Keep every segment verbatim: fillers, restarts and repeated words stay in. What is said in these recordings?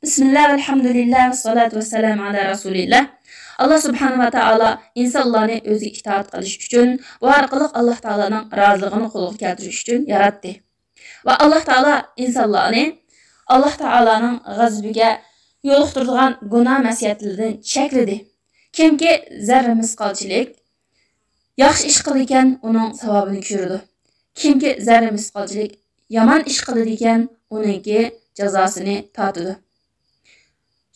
بىسمىللا، ۋەلھەمدۇلىللا، ۋەسسالاتۇ ۋەسسالامۇ ئالا رەسۇلىللا. ئاللا سۇبھانەھۇ ۋە تائالا ئىنسانلارنى ئۆزىگە ئىتائەت قىلىش ئۈچۈن، بۇ ئارقىلىق ئاللا تائالانىڭ رازىلىقىنى قولغا كەلتۈرۈش ئۈچۈن ياراتتى. ۋە ئاللا تائالا ئىنسانلارنى ئاللا تائالانىڭ غەزىپىگە يولۇقتۇرىدىغان گۇناھ مەسىيەتلىرىدىن چەكلىدى. كىمكى زەررە مىسقالچىلىك ياخشى ئىش قىلىدىكەن، ئۇنىڭ ساۋابىنى كۆرىدۇ. كىمكى زەررە مىسقالچىلىك يامان ئىش قىلىدىكەن، ئۇنىڭكى جازاسىنى تارتىدۇ.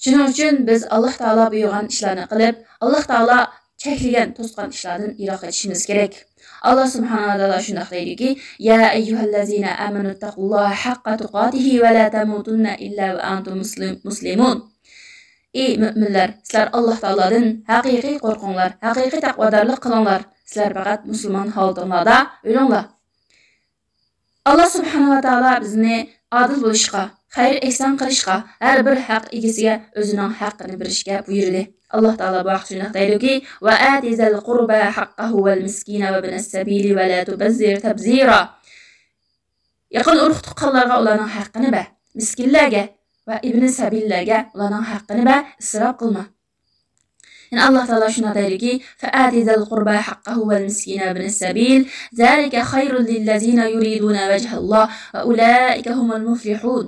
شۇنىڭ ئۈچۈن بىز ئاللا تائالا بۇيرۇغان ئىشلارنى قىلىپ، ئاللا تائالا چەكلىگەن، توسقان ئىشلاردىن يىراق ئېتىشىمىز كېرەك. ئاللا سۇبھانەھۇ ۋە تائالا شۇنداق دەيدۇكى، يا ئەييۇھەللەزىنە ئامەنۇ تەقۇللاھە ھەققە تۇقاتىھى ۋە لا تەمۇتۇننە ئىللا ۋە ئەنتۇم مۇسلىم-، مۇسلىمۇن. ئى مۆمىنلەر، سىلەر ئاللا تائالادىن ھەقىقىي قورقۇڭلار، ھەقىقىي تەقۋادارلىق قىلىڭلار. سىلەر پەقەت مۇسۇلمان ھالىتىڭلاردا ئۆلۈڭلار. ئاللا سۇبھانەھۇ ۋە تائالا بىزنى ئادىل بولۇشقا، خەير ئېھسان قىلىشقا، ھەر بىر ھەق ئىگىسىگە ئۆزىنىڭ ھەققىنى بېرىشكە بۇيرۇدى. ئاللا تائالا بۇ ھەقتە شۇنداق دەيدۇكى، ۋە ئەتى زەل قۇربا ھەققەھۇ ۋەل مىسكىنە ۋە بىنەس سەبىلى ۋە لا تۇبەززىر تەبزىرا. يېقىن ئۇرۇق تۇغقانلارغا ئۇلارنىڭ ھەققىنى بەر. مىسكىنلەرگە ۋە ئىبنى سەبىللەرگە ئۇلارنىڭ ھەققىنى بەر، ئىسراپ قىلما. يەنە ئاللا تائالا شۇنداق دەيدۇكى، فَآتِ ذَا الْقُرْبَى حَقَّهُ وَالْمِسْكِينَ وَابْنَ السَّبِيلِ ذَلِكَ خَيْرٌ لِلَّذِينَ يُرِيدُونَ وَجْهَ اللَّهِ وَأُولَٰئِكَ هُمُ الْمُفْلِحُونَ.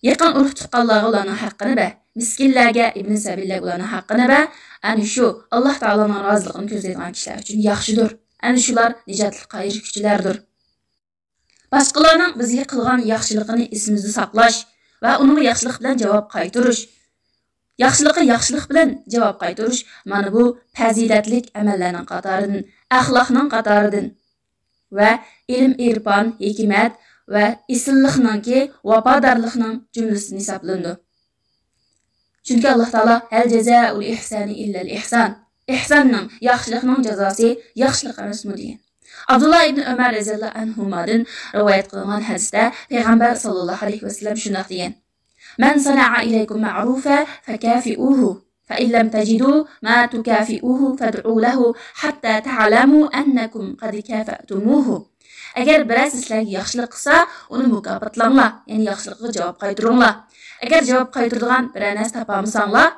يېقىن ئۇرۇق تۇغقانلارغا ئۇلارنىڭ ھەققىنى بەر، مىسكىنلەرگە، ئىبنى سەبىللەرگە ئۇلارنىڭ ھەققىنى بەر. ئەنە شۇ ئاللا تائالانىڭ رازىلىقىنى كۆزلەيدىغان كىشىلەر ئۈچۈن ياخشىدۇر. ئەنە شۇلار نىجاتلىققا ئېرىشكۈچىلەردۇر. باشقىلارنىڭ بىزگە قىلغان ياخشىلىقىنى ئېسىمىزدە ساقلاش ۋە ئۇنىڭغا ياخشىلىق بىلەن جاۋاب قايتۇرۇش. ياخشىلىققا ياخشىلىق بىلەن جاۋاب قايتۇرۇش، مانا بۇ پەزىلەتلىك ئەمەللەرنىڭ قاتارىدىن، ئەخلاقنىڭ قاتارىدىن ۋە ئىلىم-ئېرپان، ھېكمەت ۋە ئېسىللىقنىڭكى، ۋاپادارلىقنىڭ جۈملىسىدىن ھېسابلىنىدۇ. چۈنكى ئاللا تائالا، ھەل جازائۇل ئىھسانى ئىللەل ئىھسان. ئىھساننىڭ، ياخشىلىقنىڭ جازاسى ياخشىلىق ئەمەسمۇ دېگەن. ئابدۇللا ئىبن ئۆمەر رەزىياللاھۇ ئەنھۇمادىن رىۋايەت قىلىنغان ھەدىستە پەيغەمبەر ساللاللاھۇ ئەلەيھى ۋەسەللەم شۇنداق دېگەن، مەن سەنەئە ئىلەيكۇم مەئرۇفەن فەكافىئۇھۇ، فەئىن لەم تەجىدۇ ما تۇكافىئۇھۇ فەدئۇ لەھۇ ھەتتا تەئلەمۇ ئەننەكۇم قەد كافەئتۇمۇھۇ. ئەگەر بىرەرسى سىلەرگە ياخشىلىق قىلسا، ئۇنى مۇكاپاتلاڭلار، يەنى ياخشىلىقىغا جاۋاب قايتۇرۇڭلار. ئەگەر جاۋاب قايتۇرىدىغان بىرەر نەرسە تاپالمىساڭلار،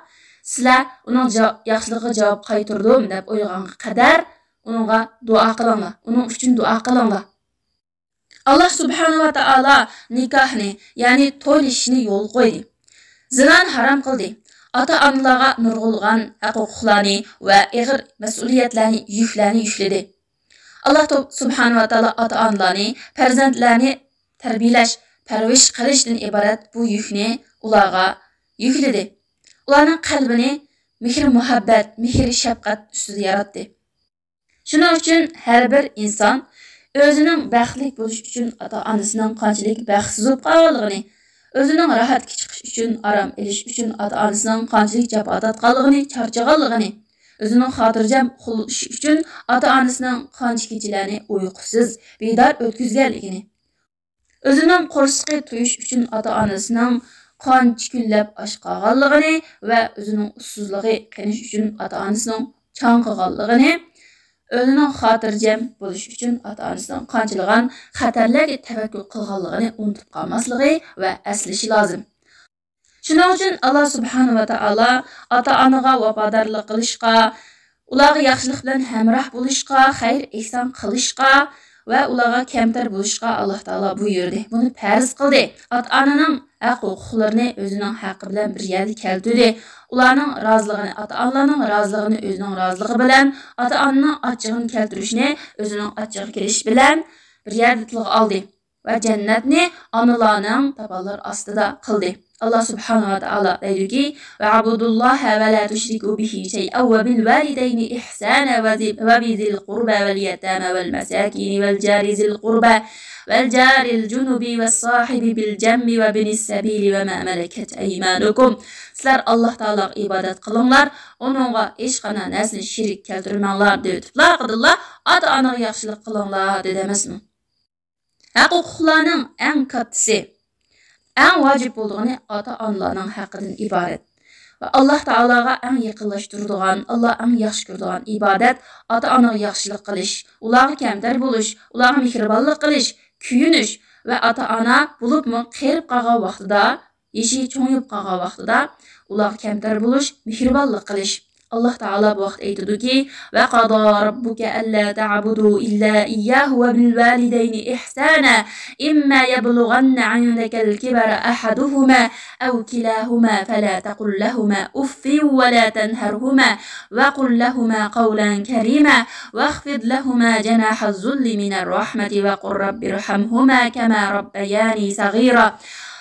سىلەر ئۇنىڭ جا-، ياخشىلىقىغا جاۋاب قايتۇردۇم دەپ ئويلىغانغا قەدەر ئۇنىڭغا دۇئا قىلىڭلار، ئۇنىڭ ئۈچۈن دۇئا قىلىڭلار. ئاللا سۇبھانەھۇ ۋە تائالا نىكاھنى، يەنى تويلىشىشنى يولغا قويدى. زىنانى ھارام قىلدى. ئاتا-ئانىلارغا نۇرغۇنلىغان ھەق-ھوقۇقلارنى ۋە ئېغىر مەسئۇلىيەتلەرنى، يۈكلەرنى يۈكلىدى. ئاللا تو-، سۇبھانەھۇ ۋە تائالا ئاتا-ئانىلارنى پەرزەنتلەرنى تەربىيەلەش، پەرۋىش قىلىشتىن ئىبارەت بۇ يۈكنى ئۇلارغا يۈكلىدى. ئۇلارنىڭ قەلبىنى مېھىر-مۇھەببەت، مېھىر-شەپقەت ئۈستىدە ياراتتى. شۇنىڭ ئۈچۈن ھەر بىر ئىنسان ئۆزىنىڭ بەختلىك بولۇش ئۈچۈن ئاتا-ئانىسىنىڭ قانچىلىك بەختسىز بولۇپ قالغانلىقىنى، ئۆزىنىڭ راھەتكە چىقىش ئۈچۈن، ئارام ئېلىش ئۈچۈن ئاتا-ئانىسىنىڭ قانچىلىك جاپا تارتقانلىقىنى، چارچىغانلىقىنى، ئۆزىنىڭ خاتىرجەم ئۇخلىشى ئۈچۈن ئاتا-ئانىسىنىڭ قانچە كېچىلەرنى ئۇيقۇسىز، بىدار ئۆتكۈزگەنلىكىنى، ئۆزىنىڭ قورسىقى تويۇش ئۈچۈن ئاتا-ئانىسىنىڭ قانچە كۈنلەپ ئاچ قالغانلىقىنى ۋە ئۆزىنىڭ ئۇسسۇزلۇقى قېنىش ئۈچۈن ئاتا-ئانىسىنىڭ چاڭقىغانلىقىنى، ئۆزىنىڭ خاتىرجەم بولۇش ئۈچۈن ئاتا-ئانىسىنىڭ قانچىلىغان خەتەرلەرگە تەۋەككۈل قىلغانلىقىنى ئۇنتۇپ قالماسلىقى ۋە ئەسلىشى لازىم. شۇنىڭ ئۈچۈن ئاللا سۇبھانەھۇ ۋە تائالا ئاتا-ئانىغا ۋاپادارلىق قىلىشقا، ئۇلارغا ياخشىلىق بىلەن ھەمراھ بولۇشقا، خەير-ئېھسان قىلىشقا ۋە ئۇلارغا كەمتەر بولۇشقا ئاللا تائالا بۇيرۇدى. بۇنى پەرز قىلدى. ئاتا-ئانىنىڭ ھەق-ھوقۇقلىرىنى ئۆزىنىڭ ھەققى بىلەن بىر يەردە كەلتۈردى. ئۇلارنىڭ رازىلىقىنى، ئاتا-ئانىلارنىڭ رازىلىقىنى ئۆزىنىڭ رازىلىقى بىلەن، ئاتا-ئانىنىڭ ئاچچىقىنى كەلتۈرۈشنى ئۆزىنىڭ ئاچچىقى كېلىشى بىلەن بىر يەردە تىلغا ئالدى. ۋە جەننەتنى ئانىلارنىڭ تاپانلىرى ئاستىدا قىلدى. ئاللا سۇبھانەھۇ ۋە تائالا دەيدۇكى، «ۋەئبۇدۇللاھە ۋە لا تۇشرىكۇ بىھى شەيئەن ۋە بىلۋالىدەينى ئىھسانەن ۋە زى-، ۋە بىزىل قۇربا ۋەل يەتامە ۋەل مەساكىنى ۋەل جارى زىل قۇربا ۋەل جارىل جۇنۇبى ۋەس ساھىبى بىل جەنبى ۋە بىنىس سەبىلى ۋە ما مەلەكەت ئەيمانۇكۇم.» سىلەر ئاللا تائالاغا ئىبادەت قىلىڭلار، ئۇنىڭغا ھېچقانداق نەرسىنى شېرىك كەلتۈرمەڭلار، دەۋېتىپلا قىدىلا، ئاتا-ئانىغا ياخشىلىق قىلىڭلار، دېدى ئەمەسمۇ؟ ھەق-ھوقۇقلارنىڭ ئەڭ كاتتىسى، ئەڭ ۋاجىپ بولىدىغىنى ئاتا-ئانىلارنىڭ ھەققىدىن ئىبارەت. ۋە ئاللا تائالاغا ئەڭ يېقىنلاشتۇرىدىغان، ئاللا ئەڭ ياخشى كۆرىدىغان ئىبادەت ئاتا-ئانىغا ياخشىلىق قىلىش، ئۇلارغا كەمتەر بولۇش، ئۇلارغا مېھرىبانلىق قىلىش، كۆيۈنۈش ۋە ئاتا-ئانا بولۇپمۇ قېرىپ قالغان ۋاقتىدا يېشى چوڭىيىپ قالغان ۋاقتىدا ئۇلارغا كەمتەر بولۇش، مېھرىبانلىق قىلىش. ئاللاھ تائالا بۇ ھەقتە ئېيتىدۇكى، وقضى ربك ألا تعبدوا إلا إياه وبالوالدين إحسانا إما يبلغن عندك الكبر أحدهما أو كلاهما فلا تقل لهما أف ولا تنهرهما وقل لهما قولا كريما واخفض لهما جناح الذل من الرحمة وقل رب ارحمهما كما ربياني صغيرا.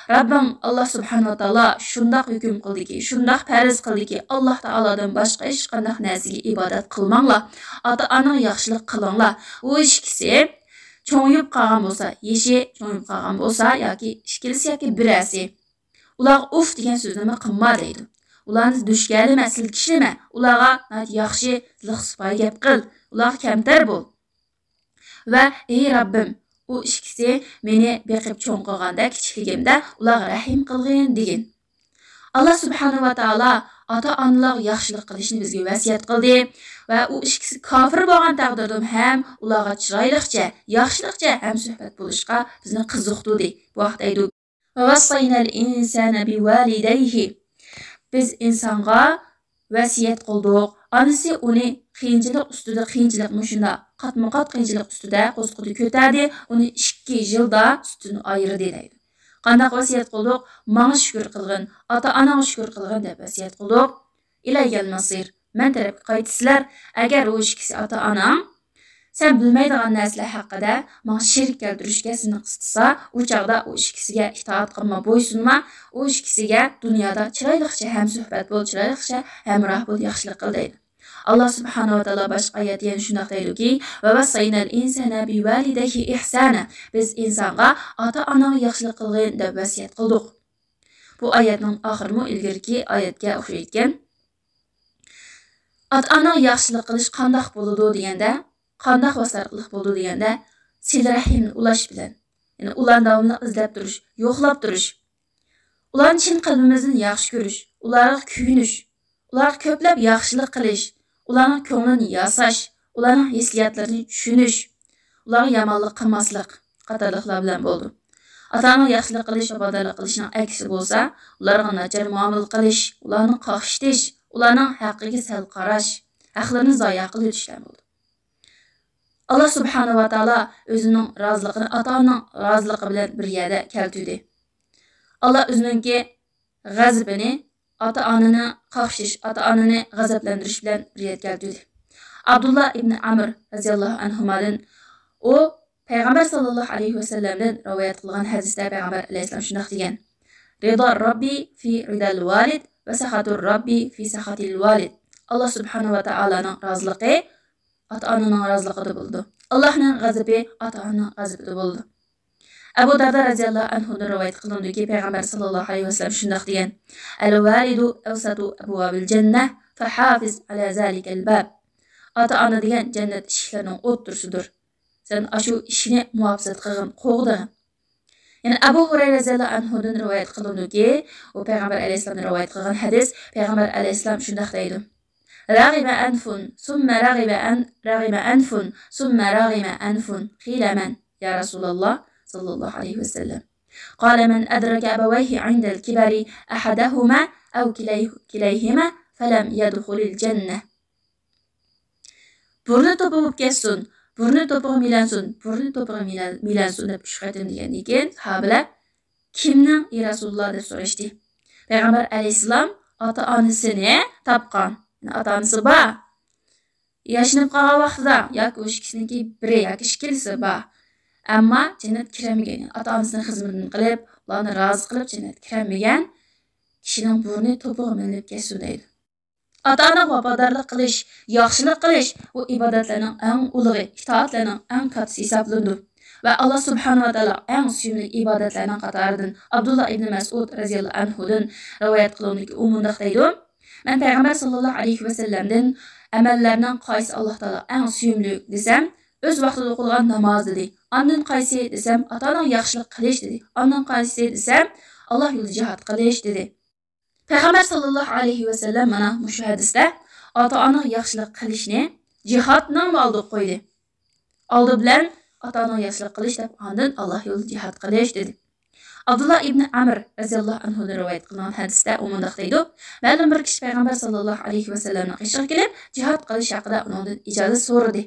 رەببىڭ ئاللاھ سۇبھانەھۇ ۋە تائالا شۇنداق ھۆكۈم قىلدىكى، شۇنداق پەرز قىلدىكى، ئاللاھ تائالادىن باشقا ھېچقانداق نەرسىگە ئىبادەت قىلماڭلار، ئاتا-ئاناڭغا ياخشىلىق قىلىڭلار. ئۇ ئىككىسى چوڭىيىپ قالغان بولسا، يېشى چوڭىيىپ قالغان بولسا ياكى ئىككىلىسى ياكى بىرەرسى، ئۇلارغا ئۇف دېگەن سۆزنىمۇ قىلما دەيدۇ. ئۇلارنى دۈشكەنلىمە، سىلكىشلىمە، ئۇلارغا ناھايىتى ياخشى، لىق سىپايە گەپ قىل، ئۇلارغا كەمتەر بول. ۋە ئەي رەببىم، ئۇ ئىككىسى مېنى بېقىپ چوڭ قىلغاندا، كىچىكلىكىمدە ئۇلارغا رەھىم قىلغىن دېگىن. ئاللاھ سۇبھانەھۇ ۋە تائالا ئاتا-ئانىلارغا ياخشىلىق قىلىشنى بىزگە ۋەسىيەت قىلدى ۋە ئۇ ئىككىسى كاپىر بولغان تەقدىردىمۇ ھەم ئۇلارغا چىرايلىقچە، ياخشىلىقچە ھەمسۆھبەت بولۇشقا بىزنى قىزىقتۇردى. بۇ ھەقتە دەيدۇ، ووصينا الإنسان بوالديه. بىز ئىنسانغا ۋەسىيەت قىلدۇق. ئانىسى ئۇنى قىيىنچىلىق ئۈستىدە قىيىنچىلىق، مۇشۇنداق قاتمۇقات قىيىنچىلىق ئۈستىدە قوسقىدا كۆتەردى، ئۇنى ئىككى يىلدا سۈتىدىن ئايرىدى دەيدۇ. قانداق ۋەسىيەت قىلدۇق؟ ماڭا شۈكۈر قىلغىن، ئاتا-ئاناڭغا شۈكۈر قىلغىن دەپ ۋەسىيەت قىلدۇق. إليّ المصير، مەن تەرەپكە قايتىسىلەر. ئەگەر ئۇ ئىككىسى ئاتا-ئاناڭ سەن بىلمەيدىغان نەرسىلەر ھەققىدە ماڭا شېرىك كەلتۈرۈشكە سېنى قىستىسا، ئۇ چاغدا ئۇ ئىككىسىگە ئىتائەت قىلما، بويسۇنما، ئۇ ئىككىسىگە دۇنيادا چىرايلىقچە ھەمسۆھبەت بول، چىرايلىقچە ھەمراھ بول، ياخشىلىق قىل دەيدۇ. ئاللاھ سۇبھانەھۇ ۋە تائالا باشقا ئايەتتە يەنە شۇنداق دەيدۇكى، ووصينا الإنسان بوالديه إحسانا، بىز ئىنسانغا ئاتا-ئاناڭغا ياخشىلىق قىلغىن دەپ ۋەسىيەت قىلدۇق. بۇ ئايەتنىڭ ئاخىرىمۇ ئىلگىرىكى ئايەتكە ئوخشايدىكەن. ئاتا-ئانىغا ياخشىلىق قىلىش قانداق بولىدۇ دېگەندە، قانداق ۋاسىتە ئارقىلىق بولىدۇ دېگەندە، سىلە رەھىمنى ئۇلاش بىلەن، يەنى ئۇلارنى داۋاملىق ئىزدەپ تۇرۇش، يوقلاپ تۇرۇش، ئۇلارنى چىن قەلبىمىزدىن ياخشى كۆرۈش، ئۇلارغا كۆيۈنۈش، ئۇلارغا كۆپلەپ ياخشىلىق قىلىش، ئۇلارنىڭ كۆڭلىنى ياساش، ئۇلارنىڭ ھېسسىياتلىرىنى چۈشىنىش، ئۇلارغا يامانلىق قىلماسلىق قاتارلىقلار بىلەن بولىدۇ. ئاتا-ئانىغا ياخشىلىق قىلىش، ۋاپادارلىق قىلىشنىڭ ئەكسى بولسا، ئۇلارغا ناچار مۇئامىلە قىلىش، ئۇلارنى قاقشىتىش، ئۇلارنىڭ ھەققىگە سەل قاراش، ھەقلىرىنى زايە قىلىۋېتىش بىلەن بولىدۇ. ئاللاھ سۇبھانەھۇ ۋە تائالا ئۆزىنىڭ رازىلىقىنى ئاتا-ئانىنىڭ رازىلىقى بىلەن بىر يەردە كەلتۈردى. ئاللاھ ئۆزىنىڭكى غەزىپىنى ئاتا-ئانىنى قاقشىتىش، ئاتا-ئانىنى غەزەپلەندۈرۈش بىلەن بىر يەردە كەلتۈردى. ئابدۇللا ئىبنى ئەمر رەزىياللاھۇ ئەنھۇمادىن، ئۇ پەيغەمبەر ساللاللاھۇ ئەلەيھى ۋەسەللەمدىن رىۋايەت قىلغان ھەدىستە پەيغەمبەر ئەلەيھىسسالام شۇنداق دېگەن، رضا الرب في رضا الوالد وسخط الرب في سخط الوالد. ئاللاھ سۇبھانەھۇ ۋە تائالانىڭ رازىلىقى ئاتا-ئانىنىڭ رازىلىقىدا بولىدۇ. ئاللاھنىڭ غەزىپى ئاتا-ئانىنىڭ غەزىپىدە بولىدۇ. ئەبۇ دەردە رەزىياللاھۇ ئەنھۇدىن رىۋايەت قىلىنىدۇكى، پەيغەمبەر ساللاللاھۇ ئەلەيھى ۋەسەللەم شۇنداق دېگەن، الوالد أوسط أبواب الجنة فحافظ على ذلك الباب. ئاتا-ئانا دېگەن جەننەت ئىشىكلىرىنىڭ ئوتتۇرىسىدۇر. سەن ئاشۇ ئىشىكنى مۇھاپىزەت قىلغىن، قوغدىغىن. يەنە ئەبۇ ھۇرەيرە رەزىياللاھۇ ئەنھۇدىن رىۋايەت قىلىنىدۇكى، ئۇ پەيغەمبەر ئەلەيھىسسالامدىن رىۋايەت قىلغان ھەدىس، پەيغەمبەر ئەلەيھىسسالام شۇنداق دەيدۇ، رغم أنف ثم رغم أن رغم أنف ثم رغم أنف قيل من يا رسول الله صلى الله عليه وسلم؟ قال من أدرك أبويه عند الكبر أحدهما أو كليه- كليهما فلم يدخل الجنة. بۇرنى توپا بولۇپ كەتسۇن، بۇرنى توپىغا مىلەنسۇن، بۇرنى توپىغا مىلەن-، مىلەنسۇن دەپ ئۈچ قېتىم دېگەندىن كېيىن ساھابىلەر، كىمنىڭ، ئى رەسۇلۇللا؟ دەپ سوراشتى. پەيغەمبەر ئەلەيھىسسالام ئاتا-ئانىسىنى تاپقان، يەنى ئاتا-ئانىسى بار. ياشىنىپ قالغان ۋاقتىدا ياكى ئۇ ئىككىسىنىڭكى بىرى ياكى ئىككىلىسى بار. ئەمما جەننەتكە كىرەلمىگەن، يەنى ئاتا-ئانىسىنىڭ خىزمىتىنى قىلىپ، ئۇلارنى رازى قىلىپ جەننەتكە كىرەلمىگەن كىشىنىڭ بۇرنى توپىغا مىلىنىپ كەتسۇن دەيدۇ. ئاتا-ئانىغا ۋاپادارلىق قىلىش، ياخشىلىق قىلىش، بۇ ئىبادەتلەرنىڭ ئەڭ ئۇلۇغى، ئىتائەتلەرنىڭ ئەڭ كاتتىسى ھېسابلىنىدۇ. ۋە ئاللا سۇبھانەھۇ ۋە تائالا ئەڭ سۆيۈملۈك ئىبادەتلەرنىڭ قاتارىدىن ئابدۇللا ئىبنى مەسئۇد رەزىياللاھۇ ئەنھۇدىن رىۋايەت قىلىنىدۇكى، ئۇ مۇنداق دەيدۇ، مەن پەيغەمبەر ساللاللاھۇ ئەلەيھى ۋەسەللەمدىن، ئەمەللەرنىڭ قايسى ئاللا تائالاغا ئەڭ سۆيۈملۈك دېسەم، ئۆز ۋاقتىدا ئوقۇلغان ناماز دېدى. ئاندىن قايسى دېسەم، ئاتا-ئاناغا ياخشىلىق قىلىش دېدى. ئاندىن قايسى دېسەم، ئاللا يولىدا جىھاد قىلىش دېدى. پەيغەمبەر ساللاللاھۇ ئەلەيھى ۋەسەللەم مانا مۇشۇ ھەدىستە ئاتا-ئانىغا ياخشىلىق قىلىشنى جىھادنىڭ ئالدىغا قويدى. ئالدى بىلەن ئاتا-ئانىغا ياخشىلىق قىلىش دەپ، ئاندىن ئاللا يولىدا جىھاد قىلىش دېدى. ئابدۇللا ئىبنى ئەمر رەزىياللاھۇ ئەنھۇدىن رىۋايەت قىلىنغان ھەدىستە ئۇ مۇنداق دەيدۇ: مەلۇم بىر كىشى پەيغەمبەر ساللاللاھۇ ئەلەيھى ۋەسەللەمنىڭ قېشىغا كېلىپ، جىھاد قىلىش ھەققىدە ئۇنىڭدىن ئىجازەت سورىدى.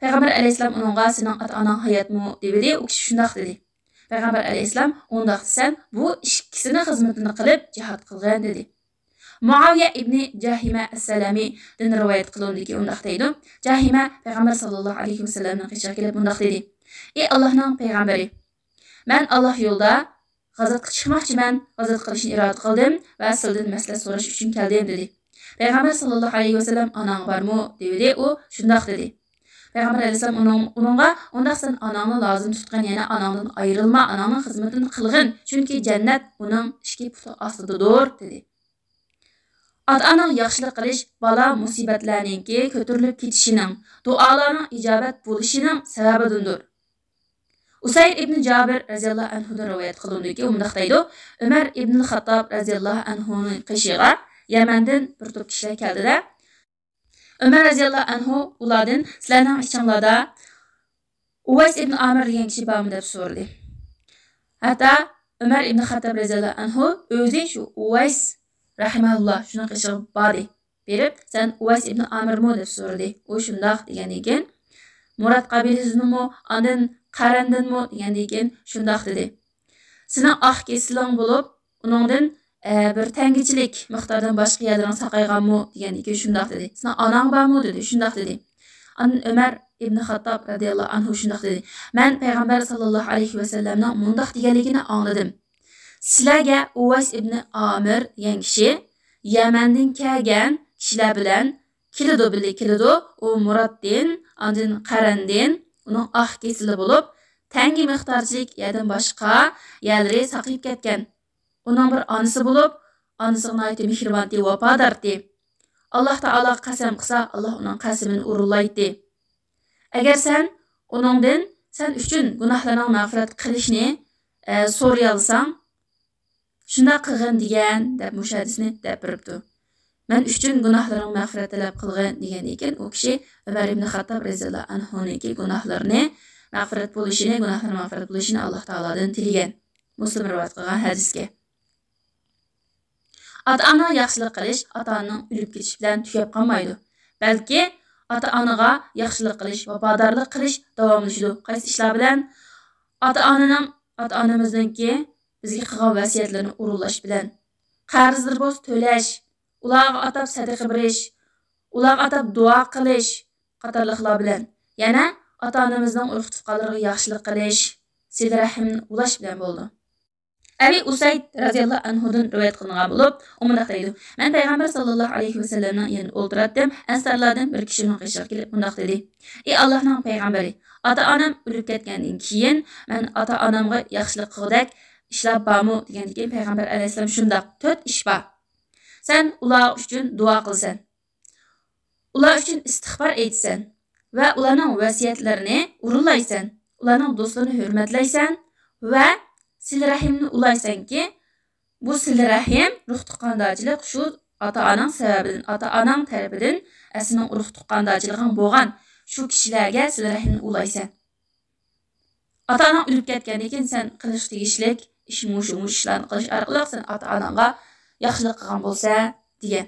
پەيغەمبەر ئەلەيھىسسالام ئۇنىڭغا، سېنىڭ ئاتا-ئاناڭ ھاياتمۇ؟ دېۋىدى. ئۇ كىشى شۇنداق دېدى. پەيغەمبەر ئەلەيھىسسالام، ئۇنداق دېسەن، بۇ ئىككىسىنىڭ خىزمىتىنى قىلىپ جىھاد قىلغىن، دېدى. مۇئاۋىيە ئىبنى جاھىمە ئەسسەلەمىدىن رىۋايەت قىلىندىكى، ئۇنداق دەيدۇ: جاھىمە پەيغەمبەر ساللاللاھۇ ئەلەيھى ۋەسەللەمنىڭ قېشىغا كېلىپ مۇنداق دېدى: ئى ئاللاھنىڭ پەيغەمبىرى، مەن ئاللاھ يولىدا غازاتقا چىقماقچىمەن، غازات قىلىشنى ئىرادە قىلدىم ۋە سىلىدىن مەسلىھەت سوراش ئۈچۈن كەلدىم، دېدى. پەيغەمبەر ساللاللاھۇ ئەلەيھى ۋەسەللەم، ئاناڭ بارمۇ؟ دېۋىدى. ئۇ شۇنداق دېدى. پەيغەمبەر ئەلەيھىسسالام ئۇنىڭ، ئۇنىڭغا، ئۇنداق سەن ئاناڭنى لازىم تۇتقىن، يەنى ئاناڭدىن ئايرىلما، ئاناڭنىڭ خىزمىتىنى قىلغىن، چۈنكى جەننەت ئۇنىڭ ئىككى پۇتى ئاستىدىدۇر، دېدى. ئاتا-ئاناڭ ياخشىلىق قىلىش بالا مۇسىبەتلەرنىڭكى كۆتۈرۈلۈپ كېتىشىنىڭ، دۇئالارنىڭ ئىجابەت بولۇشىنىڭ سەۋەبىدىندۇر. ئۇسەيد ئىبنى جابىر رەزىياللاھۇ ئەنھۇدىن رىۋايەت قىلىندىكى، ئۇ مۇنداق دەيدۇ: ئۆمەر ئىبنى خاتتاب رەزىياللاھۇ ئەنھۇنىڭ قېشىغا يەمەندىن بىر توپ كىشىلەر كەلدىدە، ئۆمەر رەزىياللاھۇ ئەنھۇ ئۇلاردىن، سىلەرنىڭ ئىچىڭلاردا ئۇۋەيس ئىبنى ئامىر دېگەن كىشى بارمۇ؟ دەپ سورىدى. ھەتتا ئۆمەر ئىبنى خاتتاب رەزىياللاھۇ ئەنھۇ ئۆزى شۇ ئۇۋەيس رەھىمەھۇللا شۇنىڭ قېشىغا باردى. بېرىپ، سەن ئۇۋەيس ئىبنى ئامىرمۇ؟ دەپ سورىدى. ئۇ شۇنداق دېگەندىن كېيىن، مۇراد قەبىلىسىدىنمۇ، ئاندىن قەرەندىنمۇ دېگەندىن كېيىن شۇنداق دېدى. سېنىڭ ئاق كېسىلىڭ بولۇپ، ئۇنىڭدىن، ئە، بىر تەڭگىچىلىك مىقداردىن باشقا يەرلىرىڭ ساقايغانمۇ؟ دېگەندىن كېيىن شۇنداق دېدى. سېنىڭ ئاناڭ بارمۇ؟ دېدى. شۇنداق دېدى. ئاندىن ئۆمەر ئىبنى خاتتاب رەزىياللاھۇ ئەنھۇ شۇنداق دېدى. مەن پەيغەمبەر ساللاللاھۇ ئەلەيھى ۋەسەللەمنىڭ مۇنداق دېگەنلىكىنى ئاڭلىدىم. سىلەرگە ئۇۋەيس ئىبنى ئامىر دېگەن كىشى يەمەندىن كەلگەن كىشىلەر بىلەن كېلىدۇ، بىللە كېلىدۇ. ئۇ مۇرادتىن، ئاندىن قەرەندىن، ئۇنىڭ ئاق كېسىلى بولۇپ، تەڭگە مىقدارچىلىك يەردىن باشقا يەرلىرى ساقىيىپ كەتكەن. ئۇنىڭ بىر ئانىسى بولۇپ، ئانىسىغا ناھايىتى مېھرىبانتى، ۋاپادارتى. ئاللاھ تائالاغا قەسەم قىلسا، ئاللاھ ئۇنىڭ قەسىمىنى ئورۇنلايتتى. ئەگەر سەن ئۇنىڭدىن سەن ئۈچۈن گۇناھلىرىڭ مەغپىرەت قىلىشنى، ئە، سورىيالىساڭ، شۇنداق قىلغىن دېگەن، دەپ مۇشۇ ھەدىسنى دەپ بېرىپتۇ. مەن ئۈچۈن گۇناھلىرىڭ مەغپىرەت تەلەپ قىلغىن دېگەندىن كېيىن، ئۇ كىشى ئۆمەر ئىبنى خاتتاب رەزىياللاھۇ ئەنھۇنىڭكى گۇناھلىرىنى مەغپىرەت بولۇشىنى، گۇناھلىرى مەغپىرەت بولۇشىنى ئاللاھ تائالادىن تىلىگەن. مۇسلىم رىۋايەت قىلغان ھەدىسكە. ئاتا-ئانىغا ياخشىلىق قىلىش ئاتا-ئانىنىڭ ئۆلۈپ كېتىشى بىلەن تۈگەپ قالمايدۇ. بەلكى ئاتا-ئانىغا ياخشىلىق قىلىش، ۋاپادارلىق قىلىش داۋاملىشىدۇ. قايسى ئىشلار بىلەن؟ ئاتا-ئانىنىڭ، ئاتا-ئانىمىزنىڭكى بىزگە قىلغان ۋەسىيەتلىرىنى ئورۇنلاش بىلەن، قەرزلىرى بولسا تۆلەش، ئۇلارغا ئاتاپ سەدىقە بېرىش، ئۇلارغا ئاتاپ دۇئا قىلىش قاتارلىقلار بىلەن. يەنە ئاتا-ئانىمىزنىڭ ئۇرۇق-تۇغقانلىرىغا ياخشىلىق قىلىش، سىلە رەھىمنى ئۇلاش بىلەن بولىدۇ. ئەبى ئۇسەيد رەزىياللاھۇ ئەنھۇدىن رىۋايەت قىلىنغان بولۇپ، ئۇ مۇنداق دەيدۇ: مەن پەيغەمبەر ساللاللاھۇ ئەلەيھى ۋەسەللەمنىڭ يېنىدا ئولتۇراتتىم، ئەنسارلاردىن بىر كىشى ئۇنىڭ قېشىغا كېلىپ مۇنداق دېدى: ئى ئاللاھنىڭ پەيغەمبىرى، ئاتا-ئانام ئۆلۈپ كەتكەندىن كېيىن مەن ئاتا-ئانامغا ياخشىلىق قىلغۇدەك ئىشلار بارمۇ؟ دېگەندىن كېيىن پەيغەمبەر ئەلەيھىسسالام شۇنداق، تۆت ئىش بار. سەن ئۇلار ئۈچۈن دۇئا قىلىسەن. ئۇلار ئۈچۈن ئىستىغپار ئېيتىسەن ۋە ئۇلارنىڭ ۋەسىيەتلىرىنى ئورۇنلايسەن، ئۇلارنىڭ دوستلىرىنى ھۆرمەتلەيسەن ۋە سىلە رەھىمنى ئۇلايسەنكى، بۇ سىلە رەھىم، ئۇرۇق تۇغقاندارچىلىق شۇ ئاتا-ئاناڭ سەۋەبىدىن، ئاتا-ئاناڭ تەرىپىدىن سېنىڭ ئۇرۇق تۇغقاندارچىلىقىڭ بولغان شۇ كىشىلەرگە سىلە رەھىمنى ئۇلايسەن. ئاتا-ئاناڭ ئۆلۈپ كەتكەندىن كېيىن سەن قىلىش تېگىشلىك ئىش مۇشۇ، مۇشۇ ئىشلارنى قىلىش ئارقىلىق سەن ئاتا-ئاناڭغا ياخشىلىق قىلغان بولىسەن، دېگەن.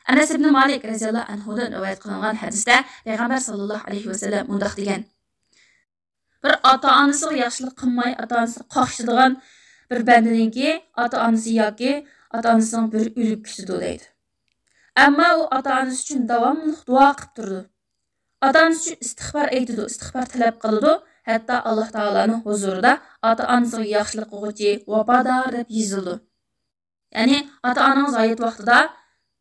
ئەنەس ئىبنى مالىك رەزىياللاھۇ ئەنھۇدىن رىۋايەت قىلىنغان ھەدىستە پەيغەمبەر ساللاللاھۇ ئەلەيھى ۋەسەللەم مۇنداق دېگەن: بىر ئاتا-ئانىسىغا ياخشىلىق قىلماي، ئاتا-ئانىسىنى قاقشىتىدىغان بىر بەندىنىڭكى ئاتا-ئانىسى ياكى ئاتا-ئانىسىنىڭ بىرى ئۆلۈپ كېتىدۇ، دەيدۇ. ئەمما ئۇ ئاتا-ئانىسى ئۈچۈن داۋاملىق دۇئا قىلىپ تۇرىدۇ. ئاتا-ئانىسى ئۈچۈن ئىستىغپار ئېيتىدۇ، ئىستىغپار تەلەپ قىلىدۇ. ھەتتا ئاللاھ تائالانىڭ ھۇزۇرىدا ئاتا-ئانىسىغا ياخشىلىق قىلغۇچى، ۋاپادار دەپ يېزىلىدۇ. يەنى ئاتا-ئانىڭىز ھايات ۋاقتىدا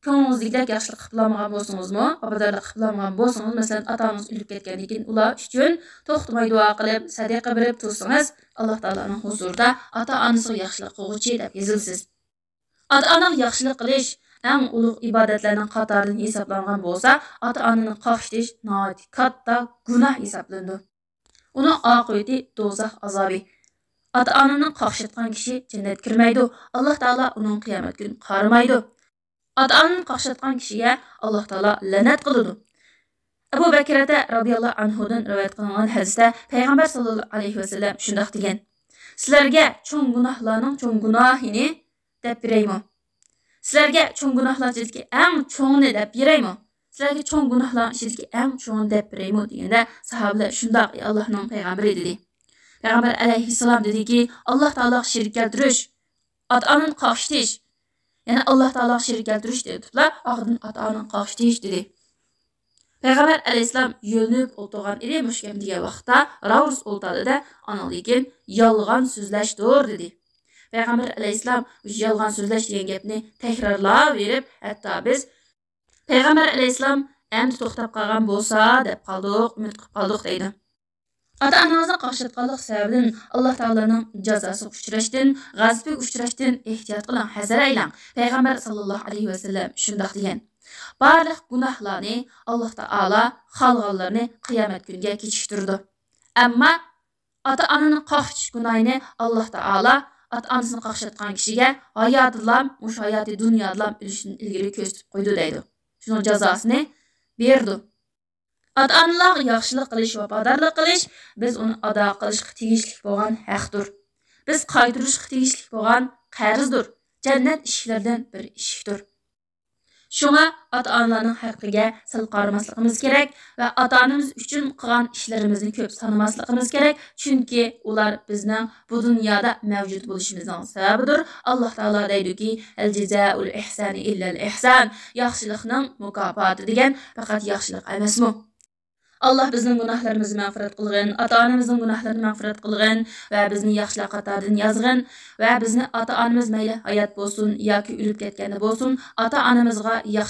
كۆڭلىڭىزدىكىدەك ياخشىلىق قىلالمىغان بولسىڭىزمۇ، ۋاپادارلىق قىلالمىغان بولسىڭىز، مەسىلەن، ئاتا-ئانىڭىز ئۆلۈپ كەتكەندىن كېيىن ئۇلار ئۈچۈن توختىماي دۇئا قىلىپ، سەدىقە بېرىپ تۇرسىڭىز، ئاللاھ تائالانىڭ ھۇزۇرىدا ئاتا-ئانىسىغا ياخشىلىق قىلغۇچى دەپ يېزىلىسىز. ئاتا-ئانىغا ياخشىلىق قىلىش ئەڭ ئۇلۇغ ئىبادەتلەرنىڭ قاتارىدىن ھېسابلانغان بولسا، ئاتا-ئانىنى قاقشىتىش ناھايىتى كاتتا گۇناھ ھېسابلىنىدۇ. ئۇنىڭ ئاقىۋىتى دوزاخ ئازابى. ئاتا-ئانىنى قاقشاتقان كىشى جەننەتكە كىرمەيدۇ. ئاللاھ تائالا ئۇنىڭ قىيامەت كۈنى قارىمايدۇ. ئاتا-ئانىنى قاقشاتقان كىشىگە ئاللاھ تائالا لەنەت قىلىدۇ. ئەبۇ بەكرەتە رەزىياللاھۇ ئەنھۇدىن رىۋايەت قىلىنغان ھەدىستە پەيغەمبەر ساللاللاھۇ ئەلەيھى ۋەسەللەم شۇنداق دېگەن: سىلەرگە چوڭ گۇناھلارنىڭ چوڭ گۇناھىنى دەپ بېرەيمۇ؟ سىلەرگە چوڭ گۇناھلار ئىچىدىكى ئەڭ چوڭىنى دەپ بېرەيمۇ؟ سىلەرگە چوڭ گۇناھلار ئىچىدىكى ئەڭ چوڭىنى دەپ بېرەيمۇ دېگەندە، ساھابىلەر شۇنداق، ئى ئاللاھنىڭ پەيغەمبىرى، دېدى. پەيغەمبەر ئەلەيھىسسالام دېدىكى، ئاللاھ تائالاغا شېرىك كەلتۈرۈش، ئاتا ئانىنى قاقشىتىش، يەنى ئاللاھ تائالاغا شېرىك كەلتۈرۈش دەپ تۇرۇپلا، ئاخىرىدىن ئاتا ئانىنى قاقشىتىش دېدى. پەيغەمبەر ئەلەيھىسسالام يۆلىنىپ ئولتۇرغان ئىدى، مۇشۇ گەپنى دېگەن ۋاقىتتا راۋۇرۇس ئولتۇرىدۇ-دە، ئانىڭدىن كېيىن يالغان سۆزلەشتۇر دېدى. پەيغەمبەر ئەلەيھىسسالام مۇشۇ يالغان سۆزلەش دېگەن گەپنى تەكرارلاۋېرىپ، ھەتتا بىز پەيغەمبەر ئەلەيھىسسالام ئەمدى توختاپ قالغان بولسا دەپ قالدۇق، ئۈمىد قىلىپ قالدۇق دەيدۇ. ئاتا ئانىڭىزنى قاقشاتقانلىق سەۋەبىدىن ئاللاھ تائالانىڭ جازاسىغا ئۇچراشتىن، غەزىپىگە ئۇچراشتىن ئېھتىيات قىلىڭ، ھەزەر ئەيلەڭ. پەيغەمبەر ساللاللاھۇ ئەلەيھى ۋەسەللەم شۇنداق دېگەن، بارلىق گۇناھلارنى ئاللاھ تائالا خالىغانلىرىنى قىيامەت كۈنىگە كېچىكتۈرىدۇ. ئەمما ئاتا ئانىنى قاقشىتىش گۇناھىنى ئاللاھ تائالا ئاتا ئانىسىنى قاقشاتقان كىشىگە ھاياتىدىلا، مۇشۇ ھاياتىي دۇنيادىلا ئۆلۈشتىن ئىلگىرى كۆرسىتىپ قويىدۇ دەيدۇ. شۇنىڭ جازاسىنى بېرىدۇ. ئاتا ئانىلارغا ياخشىلىق قىلىش، ۋاپادارلىق قىلىش بىز ئۇنى ئادا قىلىشقا تېگىشلىك بولغان ھەقتۇر. بىز قايتۇرۇشقا تېگىشلىك بولغان قەرزدۇر. جەننەت ئىشىكلىرىدىن بىر ئىشىكتۇر. شۇڭا ئاتا ئانىلارنىڭ ھەققىگە سەل قارىماسلىقىمىز كېرەك ۋە ئاتا ئانىمىز ئۈچۈن قىلغان ئىشلىرىمىزنى كۆپ سانىماسلىقىمىز كېرەك، چۈنكى ئۇلار بىزنىڭ بۇ دۇنيادا مەۋجۇت بولۇشىمىزنىڭ سەۋەبىدۇر. ئاللاھ تائالا دەيدۇكى، ھەل جازاءۇل ئىھسانى ئىللەل ئىھسان، ياخشىلىقنىڭ مۇكاپاتى دېگەن پەقەت ياخشىلىق ئەمەسمۇ؟ ئاللاھ بىزنىڭ گۇناھلىرىمىزنى مەغپىرەت قىلغىن، ئاتا ئانىمىزنىڭ گۇناھلىرىنى مەغپىرەت قىلغىن ۋە بىزنى ياخشىلار قاتارىدىن يازغىن ۋە بىزنى ئاتا ئانىمىز مەيلى ھايات بولسۇن ياكى ئۆلۈپ كەتكەندە بولسۇن، ئاتا ئانىمىزغا ياخشى